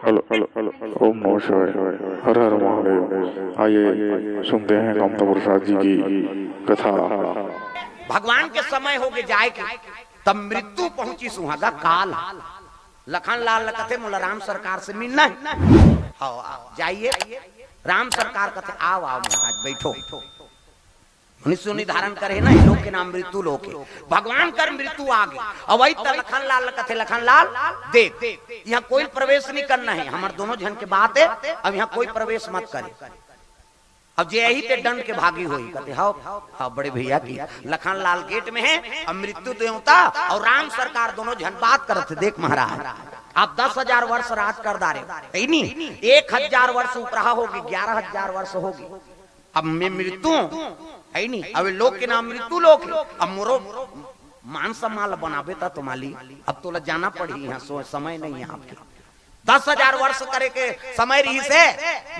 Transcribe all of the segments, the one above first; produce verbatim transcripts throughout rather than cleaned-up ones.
Hello, hello, hello, hello. ओम नमः शिवाय। हर हर महादेव। आइए, सुनते हैं कामता प्रसाद जी की कथा। भगवान के समय होगे जाय के, तब मृत्यु पहुंचिस उहां गा काल। लखन लाल ल कथे, "मोला राम सरकार से मिलना हे।" "हव, आओ, जाइए।" राम सरकार कथे, "आओ, आओ महाराज, बैठो।" मनुष्य योनि धारण करे हे ना, ये लोक के नाम मृत्यु लोक हे। भगवान कर मृत्यु आगे। अब वही त लखन लाल ल कथे, "लखन लाल, देख, इहां कोई प्रवेश नहीं करना हे, हमर दोनों झन के बात हे, अब इहां कोई प्रवेश मत करे।" अब जे आही ते दंड के भागी होही, कथे, "हव, हव, बड़े भैया की।" लखन लाल गेट में हे, अब मृत्यु देवता अउ राम सरकार दोनों झन बात करत हे, "देख महाराज, आप दस हजार वर्ष राज कर डारे, हे नी? एक हजार वर्ष उपराहा होगे, ग्यारह हजार वर्ष होगे। अब मैं मृत्यु हंव, हे नी? अब ये लोक के नाम मृत्यु लोक हे। अब मोरो मान सम्मान ल बनाबे त तो माली, अब तोला जाना पड़ही, इहां सो-, समय नहीं हे आपके। दस हजार वर्ष करे के समय रहिस हे,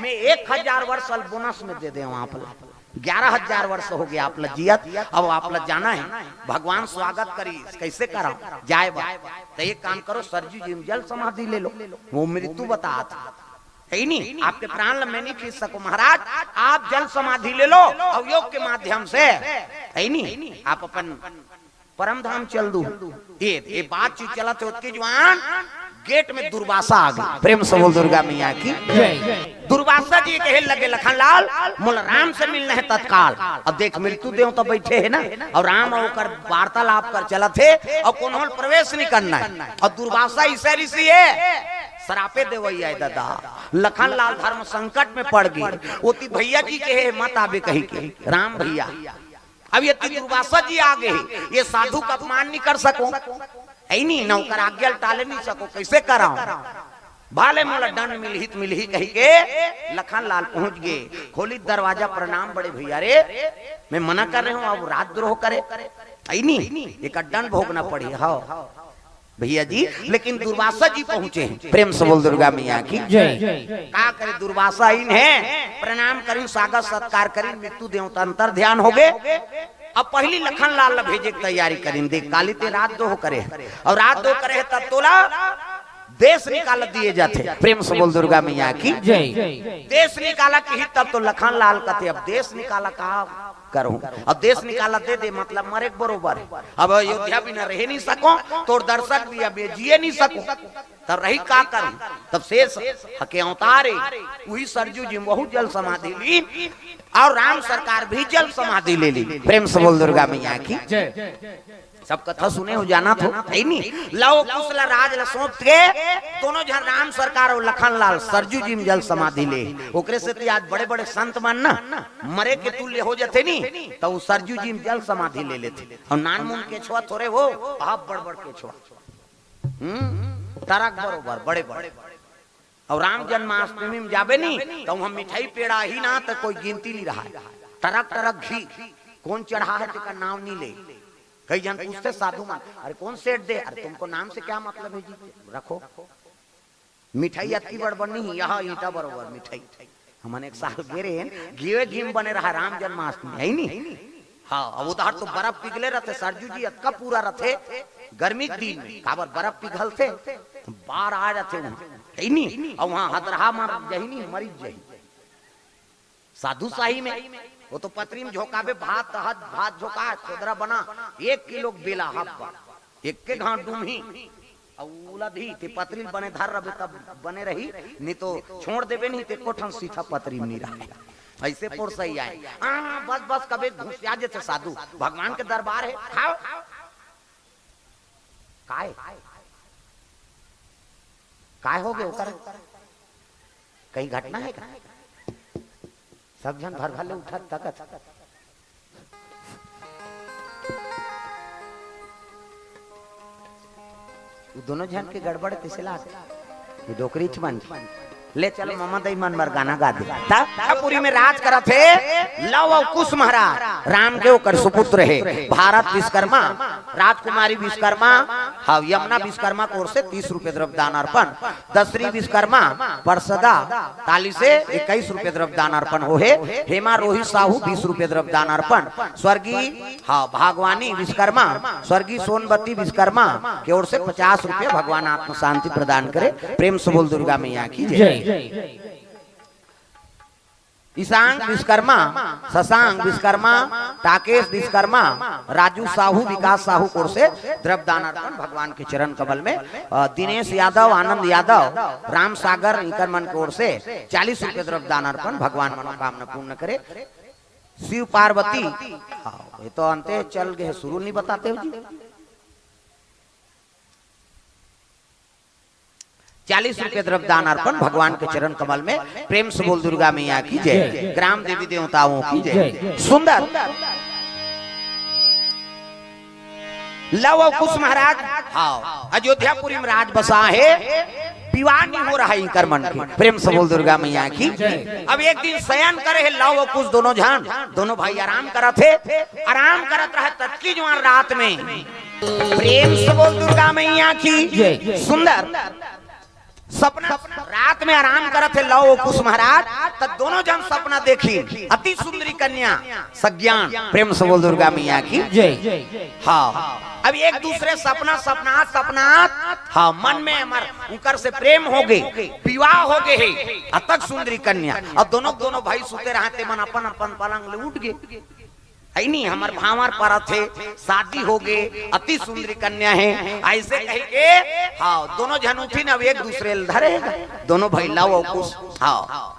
मैं एक हजार वर्ष ल बोनस में दे देंव आप ला। ग्यारह हजार वर्ष होगे आप ला जियत, अब आप ला जाना हे, भगवान स्वागत करिस, कइसे करंव, जाय बर। त एक काम करो, सरजू जी में जल समाधि ले लो।" वो मृत्यु बतात हे, हे नी? "आपके प्राण ल मैं नहीं खींच सकंव महाराज, आप जल समाधि ले लो, अउ योग के माध्यम से, हे नी, आप अपन परम धाम चल दू।" ये, ये बातचीत चलत हे, ओतके जुवान गेट में दुर्वासा आगे। प्रेम से बोल दुर्गा मैया की। जय। दुर्वासा जी कहे लगे, "लखन लाल, मोला राम से मिलना हे तत्काल।" अब देख, मृत्यु देवता बैठे हे ना, अउ राम अउ ओकर वार्तालाप कर चलत हे, अउ कोनो ल प्रवेश नहीं करना हे। अउ दुर्वासा अइसे ऋषि हे, सरापे देवइया हे दादा। लखन लाल धर्म संकट में पड़ गे, ओती भैया जी कहे, "मत आबे" कहिके, राम भैया। अब ये दुर्वासा जी आगे हे, ये साधु का अपमान नहीं कर सकंव, हे नी? न ओकर आज्ञा ल टाले नहीं सकंव, कइसे करंव? "भले मोला दंड मिलही त मिलही" कहिके लखन लाल पहुंच गे, खोलिस दरवाजा, "प्रणाम बड़े भैया रे, मैं मना कर रहे हंव, अब राजद्रोह करे, हे नी? एकर दंड भोगना पड़ही।" "हव भैया जी, लेकिन दुर्वासा जी पहुंचे हे।" प्रेम से बोल दुर्गा मैया की। जय। का करे, दुर्वासा आइन हे, प्रणाम करिन, स्वागत सत्कार करिन, मृत्यु देवता अंतर ध्यान होगे। अब पहिली लखन लाल ला भेजे के तैयारी करिन, "देख, काली ते राजद्रोह करे हे, अउ राजद्रोह करे हे तब तोला देश निकाला दिए जाथे।" प्रेम से बोल दुर्गा मैया की। जय। देश निकाला किही तब तो लखन लाल कथे, "अब देश निकाला का करहूं? अब देश निकाला दे दे, मतलब मरे के बरोबर हे। अब अयोध्या बिना रहे नहीं सकंव, तोर दर्शन बिना अब जिए नहीं सकंव, तब रहि का करहूं?" तब शेष हके अवतार हे, उही सरजू जी में वहू जल समाधि लीन, अउ राम सरकार भी जल समाधि ले लीन। प्रेम से बोल दुर्गा मैया की। जय। सब कथा सुने हो, जानत हो, हे नी? लव कुश ल राज ल सौंप के दोनों झन राम सरकार अउ लखन लाल सरजू जी में जल समाधि ले। ओकरे सेती आज बड़े-बड़े संत मन ना मरे के तुल्य हो जथे नी, त वो सरजू जी में जल समाधि ले लेथे। अउ नानमुन केछवा थोरे हो, अब्बड़-बड़ केछवा। हम्म, टरक बरोबर, बड़े-बड़े। अउ राम जन्माष्टमी में जाबे नी, त उहां मिठाई पेड़ा ही ना, त कोई गिनती नहीं रहा। टरक-टरक घी, कोन चढ़ा हे, तेकर नांव नहीं ले। कई झन पूछथे साधु मन, "अरे कौन सेठ दे?" "अरे तुमको नाम से क्या मतलब है जी, रखो।" मिठाई अतकी बड़ बनी ही, यह ईंटा बरोबर मिठाई। हमन एक साल गे रहेन, घीवे घी में बने रहा राम जन्माष्टमी, हे नी? हाँ, अब उधर तो बर्फ पिघले रथे, सरजू जी अतका पूरा रथे, गर्मी के दिन में, काबर बर्फ पिघलथे, बाढ़ आ जाथे उहां, हे नी? अउ उहां हदरहा मर जही नी, मरिच जही। साधु शाही में, वो तो पतरी में झोंकाबे, भात, हद, भात झोंका, चोदरा बना, एक किलो बेला हब्बा, एक के घांव डूमही, अउ उलदही, ते पतरी ल बने धर रबे तब बने रही, नहीं तो छोड़ देबे नहीं, ते एको ठन सीठा पतरी में नहीं रहे। अइसे पोरसई आय। हाँ, बस, बस, कबे घुसिया जेथे साधु, भगवान के दरबार हे, खाओ। काय? काय होगे ओकर? कहीं घटना हे का? सब झन भर भर ले उठत तकत। वो दोनों झन के गड़बड़ कइसे लाग? ये डोकरीच मन। ले चलो ममा दई मन बर गाना गा दे। तब पुरी में राज करत हे लव अउ कुश महाराज, राम के ओकर सुपुत्र हे भारत विश्वकर्मा, राजकुमारी विश्वकर्मा, हाँ, यमुना विश्वकर्मा के ओर से तीस रुपये द्रव्य दान अर्पण, दसरी विश्वकर्मा परसदा ताली से इक्कीस रुपये द्रव्य दान अर्पण होहे, हेमा रोहित साहू बीस रुपये द्रव्य दान अर्पण, स्वर्गीय, हाँ, भागवानी विश्वकर्मा, स्वर्गीय सोनबती विश्वकर्मा के ओर से पचास रुपये। भगवान आत्म शांति प्रदान करे। प्रेम से बोल दुर्गा मैया की जय। जय। ईशांग विश्वकर्मा, शशांक विश्वकर्मा, टाकेश विश्वकर्मा, राजू साहू, विकास साहू के ओर से द्रव्य दान अर्पण भगवान के चरण कमल में। अ, दिनेश यादव, आनंद यादव, राम सागर, इकर मन के ओर से चालीस रुपये द्रव्य दान अर्पण। भगवान मनोकामना पूर्ण करे। शिव पार्वती, हाँ, ये तो अंते चल गए, शुरू नहीं बताते हो जी। चालीस रुपये द्रव्य दान अर्पण भगवान के चरण कमल में। प्रेम से बोल दुर्गा मैया की जय, ग्राम देवी देवताओं की जय। सुंदर। लव और कुश महाराज, हाँ, अयोध्यापुरी में राज बसा है, विवाह नहीं हो रहा है इकर मन के। प्रेम से बोल दुर्गा मैया की। अब एक दिन शयन करे है लव और कुश दोनों झन, दोनों भाई आराम करत है, आराम करत रहे ततकी जुआर रात में। प्रेम से बोल दुर्गा मैया की जय। सुंदर। सपना, रात में आराम करत है लव और कुश महाराज, त दोनों झन सपना देखी, अति सुंदरी कन्या सज्ञान। प्रेम से बोल दुर्गा मैया की जय। हाँ, अब एक दूसरे सपना, सपना, सपना, हाँ, मन में हमर उनकर से प्रेम हो गए, विवाह हो गए है, अतक सुंदरी कन्या। अब दोनों, दोनों भाई सुते रहते मन अपन अपन पलंग ले उठ गए। है नी, हमर भांवर परत हे, शादी हो गे, अति सुंदरी कन्या हे, ऐसे कहि के, हाँ, दोनों झन उठिन, अब एक दूसरे ल धरे हे, दोनों भाई लव और कुश, हाँ,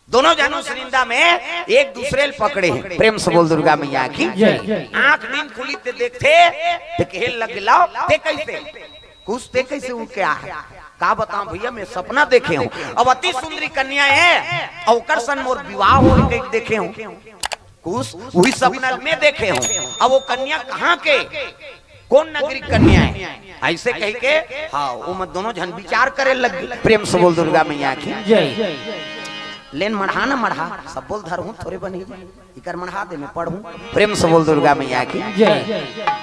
दोनों झन उस निंदा में एक दूसरे ल पकड़े हे। प्रेम से बोल दुर्गा मैया की जय। आंख नींद खुली ते देखथे, ते कहे लग लव, ते कैसे? कुश ते कैसे उठ के आ हे? का बताऊं भैया, मैं सपना देखे हूँ, अब अति सुंदरी कन्या हे, और ओकर सन मोर विवाह हो गई देखे हूँ। कुश, वही सपना में देखे हूँ। अब वो कन्या कहाँ के, कौन नगरी कन्या हे? ऐसे कहि के, हाँ, वो मन दोनों झन विचार करे लग गए। प्रेम से बोल दुर्गा मैया की जय। लेन मढ़ा न मढ़ा, सब बोल धरहूँ थोरे बनी, इकर मढ़ा दे मैं पढ़हूँ। प्रेम से बोल दुर्गा मैया की जय।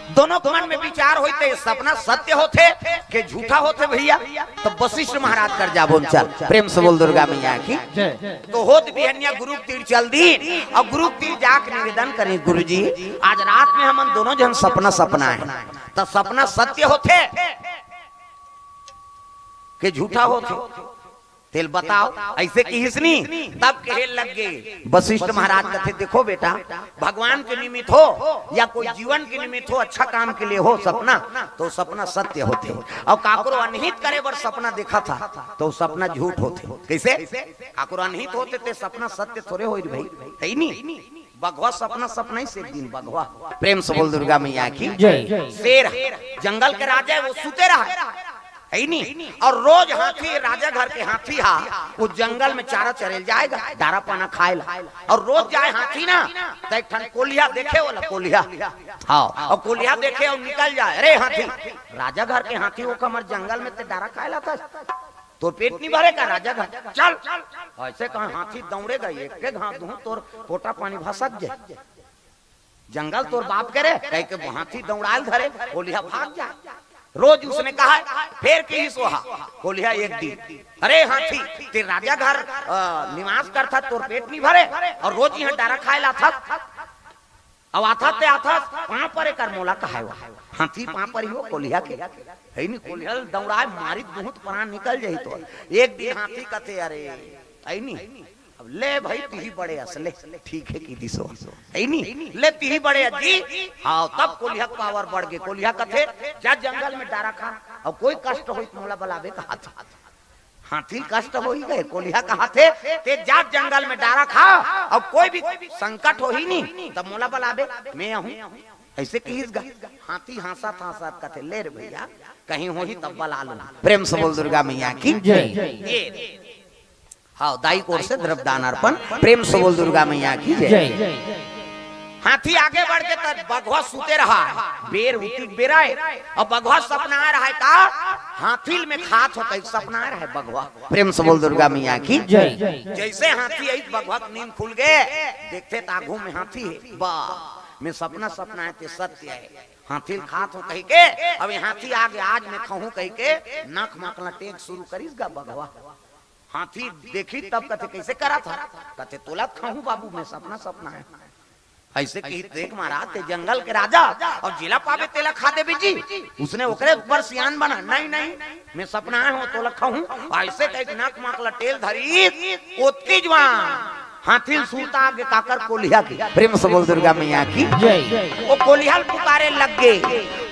दोनों के मन में विचार होई ते सपना सत्य होथे के झूठा होथे भैया, तो वशिष्ठ महाराज कर जाबो न चल। प्रेम से बोल दुर्गा मैया की जय। तो होत बिहनिया गुरु के तीर चल दीन, और गुरु के तीर जाके निवेदन करिन, गुरुजी, आज रात में हमन दोनों झन सपना सपनाए, त सपना सत्य होथे के झूठा होथे? तेल बताओ, ऐसे किहिस नी, तब कहे लग गए। वशिष्ठ महाराज कथे, देखो बेटा, भगवान के निमित्त हो या कोई जीवन के निमित्त हो, अच्छा काम के लिए हो सपना, तो सपना सत्य होथे। और काकरो अनहित करे बर सपना देखथे, तो सपना झूठ होथे। कैसे? काकरो अनहित होथे ते सपना सत्य थोरे होई रे भाई, है नी? बघवा सपना, सपना ही से दिन बघवा। प्रेम से बोल दुर्गा मैया की जय। शेर हे, जंगल के राजा हे, वो सुते रहा हे, है नी? और रोज हाथी, राजा घर के हाथी हा, वो जंगल में चारा चरेल जाएगा, डारा पाना खाएला। और रोज जाए हाथी ना, तो एक ठन कोलिहा देखे वाला कोलिहा, हाँ, और कोलिहा देखे और निकल जाए, अरे हाथी, राजा घर के हाथी हो के हमर जंगल में ते डारा खाएला था, तोर पेट नहीं भरे का राजा घर? चल। ऐसे कहा हाथी दौड़ेगा, एक के घात दूं तोर पोटा पानी भसक जाए। जंगल तोर बाप के रे, कह के हाथी दौड़ाल धरे, कोलिहा भाग जाए। रोज उसने कहा, फिर किहिस ओहा, कोलिहा एक दिन, अरे हाथी, ते राजा घर, अ, निवास करथा, तोर पेट नहीं भरे, और रोज यहाँ डारा खाए लाथा। अब आथा ते आथा, पाँव परे कर मोला कहाय वा। हाथी पाँव परी हो कोलिहा के। है नी, कोलिहा ल दौड़ाए मारी दूहूं त प्राण निकल जाही तो। एक दिन हाथी कथे, अरे, है नी, अब ले भाई, तिही बड़े अस ले, ठीक है कि दिसो। है नी, ले तिही बड़े अस जी। हाँ, तब कोलिहा के पावर बढ़ गे। कोलिहा कथे, जा जंगल में डारा खा, और कोई कष्ट होई त मोला बलाबे कहाथे। हाथी ल कष्ट होई गे, कोलिहा कहाथे, ते जा जंगल में डारा खा, और कोई भी संकट होही नी, तब मोला बलाबे, मैं आहूं। ऐसे किहिस गा। हाथी हांसत हांसत कथे, ले रे भैया, कहीं होही तब बला लूं। प्रेम से बोल दुर्गा मैया की जय। ये, हाँ, दाई के ओर से द्रव्य दान अर्पण। प्रेम से बोल दुर्गा मैया की जय। जय। हाथी आगे बढ़ के त बघवा सुते रहा हे, बेर उतिक बेरा हे, और बघवा सपना रहा हे त हाथी ल में खात होता, एक सपना रहा हे बघवा। प्रेम से बोल दुर्गा मैया की जय। जैसे हाथी आई, बघवा के नींद खुल गे, देखथे त आगू में हाथी हे। बा, मैं सपना सपनाए ते सत्य हे। हाथी ल खात हों कहिके, अब ये हाथी आगे, आज मैं खाहूं कहिके, नाक माक ल टेक शुरू करिस गा बघवा। हाथी देखिस तब कथे, "कइसे करत हस?" कथे, "तोला खाहूं बाबू, मैं सपना सपना आय।" अइसे कहिस, "देख महाराज, तें जंगल के राजा, अउ जेला पाबे तेला खा देबे जी।" उसने ओकरे ऊपर सियान बना, "नहीं, नहीं, मैं सपना आय हों, तोला खाहूं।" अइसे कहिके नाक माक ल टेल धरिस, ओतकी जुवार हाथी ल सुरता आगे काकर, कोलिहा के। प्रेम से बोल दुर्गा मैया की। जय। ओ कोलिहा ल पुकारे लग गे,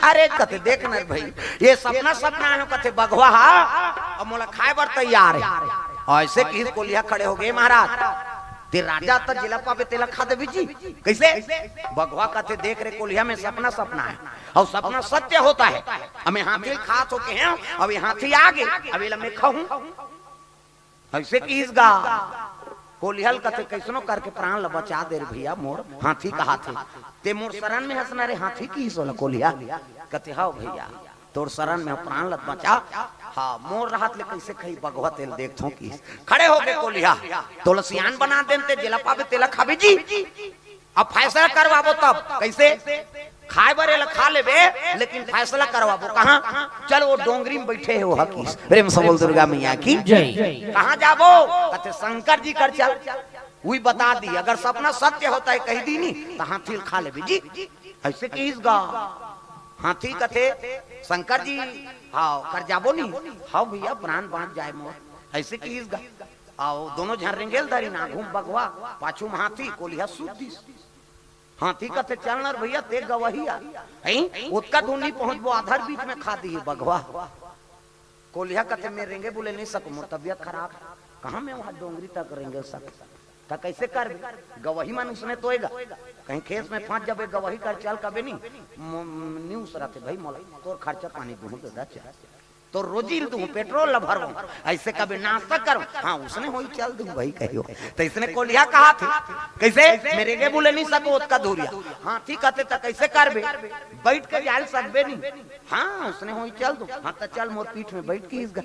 "अरे," कथे, "देख न रे भई, ये सपना सपना आय हों," कथे, "बघवा हा अब मोला खाय बर तैयार हे।" अइसे कहिस, कोलिहा खड़े होगे, "महाराज, तें राजा त, जेला पाबे तेला खा देबे जी।" कइसे? बघवा कथे, "देख रे कोलिहा, मैं सपना सपना आय हों, अउ सपना सत्य होता है। अब मैं हाथी ल खात हों कहे हों, अब ये हाथी आगे, अब एला मैं खाहूं।" अइसे कहिस गा। कोलिहा ल कथे, "कइसनो करके प्राण ल बचा दे रे भइया मोर।" हाथी कहाथे, "तें मोर सरन में हस ना रे हाथी," कहिस ओला कोलिहा। कथे, "हव भइया, तोर सरन में हंव, प्राण ल बचा।" "हां, मोर रहत ले कइसे खाही बघवा, तेला देखथों," कहिस। खड़े होगे कोलिहा, "तोला सियान बना देन, तें जेला पाबे तेला खाबे जी। अब फैसला करवाबो तब।" कइसे? "खाय बर एला खा लेबे, लेकिन फैसला करवाबो।" "कहां?" "चल, ओ डोंगरी में बइठे हे ओहा," कहिस। प्रेम से बोल दुर्गा मैया की। जय। "कहां जाबो?" कथे, "शंकर जी कर चल, उही बता दिही, अगर सपना सत्य होता है कहि दिही नी, त हाथी ल खा लेबे जी।" अइसे कहिस गा। हाथी कथे, "शंकर जी, हां, कर जाबो नी?" "हव भइया, प्राण बांच जाय मोर।" अइसे कहिस गा। अउ दोनों झन रेंगे ल धरिन, आघू म बघवा, पाछू म हाथी, कोलिहा सुत दिस। हाथी कथे, "चल न रे भइया, तें गवइया।" "हई, ओतका दूर नी पहुंचबो, आधा बीच में खा दिही बघवा।" कोलिहा कथे, "मैं रेंगे बुले नी सकंव, मोर तबियत खराब हे। कहां मैं ओहा डोंगरी तक रेंगे सकंव?" "त कइसे करबे? गवइया मन उसने तो हे गा, कहीं खेस में फंस जाबे, गवइया कर चल कबे नी, मो-, नी उसरत हे भई, मोला तोर खर्चा पानी दूहूं ददा, चल, तोर रोजी ल दूहूं, पेट्रोल ल भरवंव, अइसे कबे नास्ता करंव, हां, उसने होही चल दूहूं भई," कहियो। त अइसने कोलिहा कहाथे, "कइसे? मैं रेंगे बुले नी सकंव ओतका दूरिहा।" हाथी कथे, "त कइसे करबे? बइठ के जाय ल सकबे नी?" "हां, उसने होही चल दूहूं।" "हां, त चल मोर पीठ में बइठ," कहिस गा।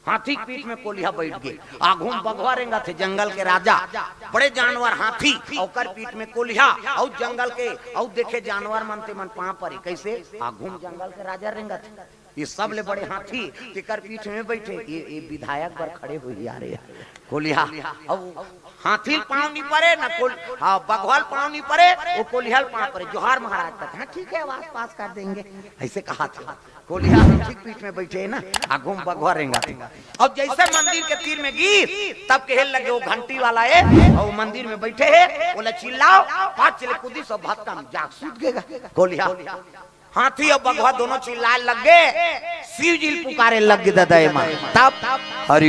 हाथी के पीठ में कोलिहा बइठ गे। आघू म बघवा रेंगथे, जंगल के राजा, बड़े जानवर हाथी, ओकर पीठ में कोलिहा, अउ जंगल के, अउ देखे जानवर मन, तेमन पांव परे। कइसे? आघू म जंगल के राजा रेंगथे, ये सबले बड़े हाथी, तेकर पीठ में बइठे, ये, ये विधायक बर खड़े होही यार, ये कोलिहा। अउ हाथी ल पांव नी परे, न कोल-, हां, बघवा ल पांव नी परे, ओ कोलिहा ल पांव परे। "जोहार महाराज," कथे, "हां, ठीक है, आवाज पास कर देंगे," अइसे कहाथे। कोलिहा हाथी के पीठ में बइठे हे ना, आघू म बघवा रेंगथे। अउ जइसे मंदिर के तीर में गिस, तब कहे लगे, "ओ घंटी वाला ए, अउ मंदिर में बइठे हे, ओला चिल्लाव।" पांच ले कूदिस अउ भतका म जाके सुत गे गा कोलिहा। हाथी अउ बघवा दोनों चिल्लाय लग गे, शिव जी ल पुकारे लग गे ददा एमा। तब हरि